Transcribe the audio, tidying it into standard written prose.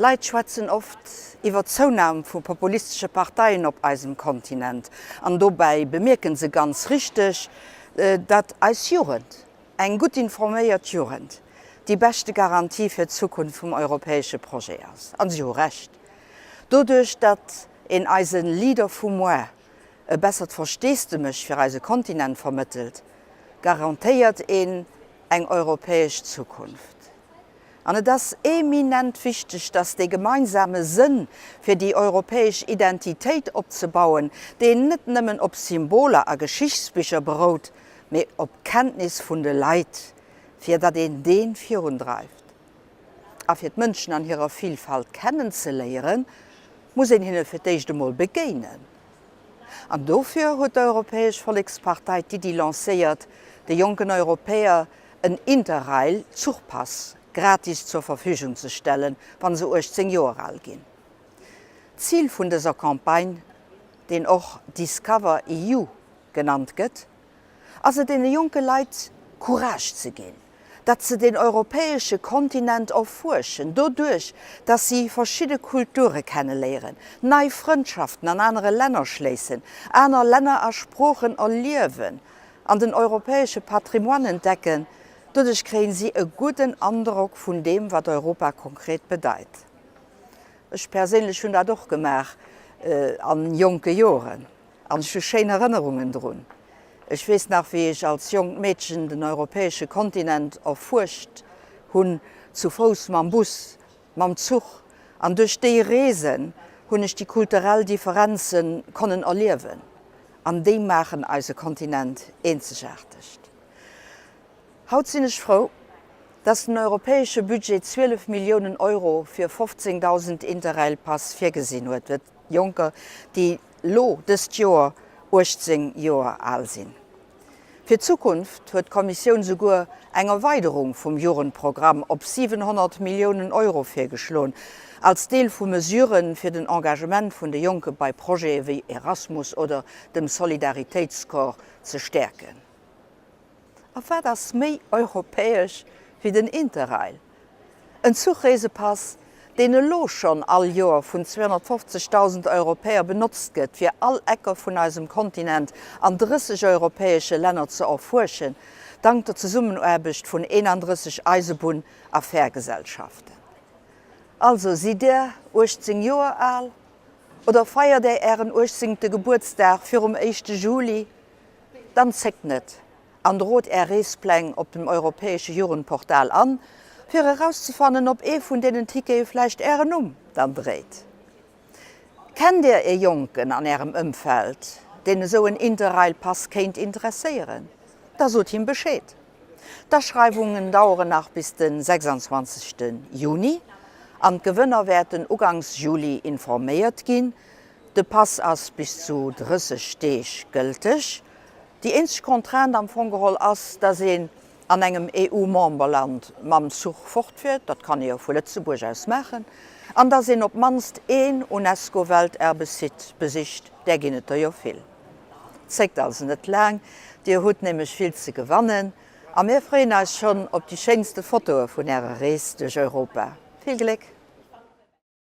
D'Leit schwätzen oft iwwer d'Zounam vu populistesche Parteien op eisem Kontinent an dobäi bemierke se ganz richteg, datt eis Jugend, eng gutt informéiert Jugend, déi beschte Garantie fir d'Zukunft vum europäesche Projet ass. An si hu Recht. Doduerch, datt een eise Leader vu moar e bessert Versteesdemech fir eise Kontinent vermëttelt, garantéiert een eng europäesch Zukunft. An et ass eminent wichteg, dass dee gemeinsame Sënn fir déi europäesch Identitéit opzebauen, deen net nëmmen op Symboler a Geschichtsbicher berout, mee op Kenntnis vun de Leit, fir datt een dee virundreift. A fir d'Mënschen an hirer Vilfalt kennen ze léieren, muss een hinne fir d'éischt emol begéinen. An dofir huet d'Europäesch Vollekspartei d'Iddi lancéiert, de jonken Europäer en Interrail-Zuchpass gratis zur Verfügung ze stellen, wa se 18 Joer al ginn. D'Zil vun dëser Campagne, deen och Discover EU genannt gëtt, ass et deene jonke Leit Courage ze ginn, datt se den europäesche Kontinent erfuerschen, doduerch datt si verschidde Kulture kenneléieren, nei Frëndschaften an anere Länner schléissen, aner Länner a Sproochen erliewen an den europäesche Patrimoine entdecken. Doduerch kréien si e gudden Androck vun deem, wat Europa konkret bedeit. Ech perséinlech hunn dat och gemaach an jonke Joren. An ech hu schéin Erënnerungen drun. Ech weess nach, wéi ech als jonkt Meedchen den europäesche Kontinent erfuerscht hunn, zu Fouss, mam Bus, mam Zuch. An duerch déi Reesen hunn ech déi kulturell Differenze konnen erliewen. An déi maachen eise Kontinent eenzegaarteg. Haut sinn ech frou, dass den europäesche Budget 12 Milliounen Euro fir 15.000 Interrail-Pass virgesinn huet fir Jonker, déi lo dëst Joer 18 Joer al sinn. Fir d'Zukunft huet d'Kommissioun souguer eng Erweiderung vum Jugendprogramm op 700 Milliounen Euro virgeschloen, als Deel vu Mesurë fir den Engagement vun de Jonke bei Projete wéi Erasmus oder dem Solidaritéitscorps ze stäerken. A wat ass méi europäesch wéi den Interrail? En Zuchreesepass, deen elo schonn all Joer vun 250.000 Europäer benotzt gëtt, fir all Ecker vun eisem Kontinent an 30 europäesche Länner ze erfuerschen, dank der Zesummenaarbecht vun 31 Eisebunn a Fährgesellschaften. Also, sidd Där 18 Joer al oder feiert Där Ären 18. Gebuertsdag virum éischte Juli? Dann zéckt net an drot Är Reespläng op dem europäesche Jugendportal an, fir erauszefannen, ob ee vun deenen Tickete vläicht Ären Numm dann dréit. Kennt Dir ee Jonken an Ärem Ëmfeld, deen esou en Interrail-Pass kéint interesséieren? Da sot him Bescheed! D'Aschreiwungen daueren nach bis de 26 Juni an d'Gewënner wäerten ugangs Juli informéiert ginn. De Pass ass bis zu 30 Deeg gëlteg. Déi eenzeg Contrainte am Fong geholl ass, dass een an engem EU-Memberland mam Zuch fortfiert, dat kann ee jo vu Lëtzebuerg aus maachen, an dass een op d'mannst een UNESCO-Welterbesite besicht, där ginn et der jo vill. Zéckt also net laang, Dir hutt nämlech vill ze gewannen a mir freeën eis schonn op déi schéinste Fotoe vun Ärer Rees duerch Europa. Vill Gléck!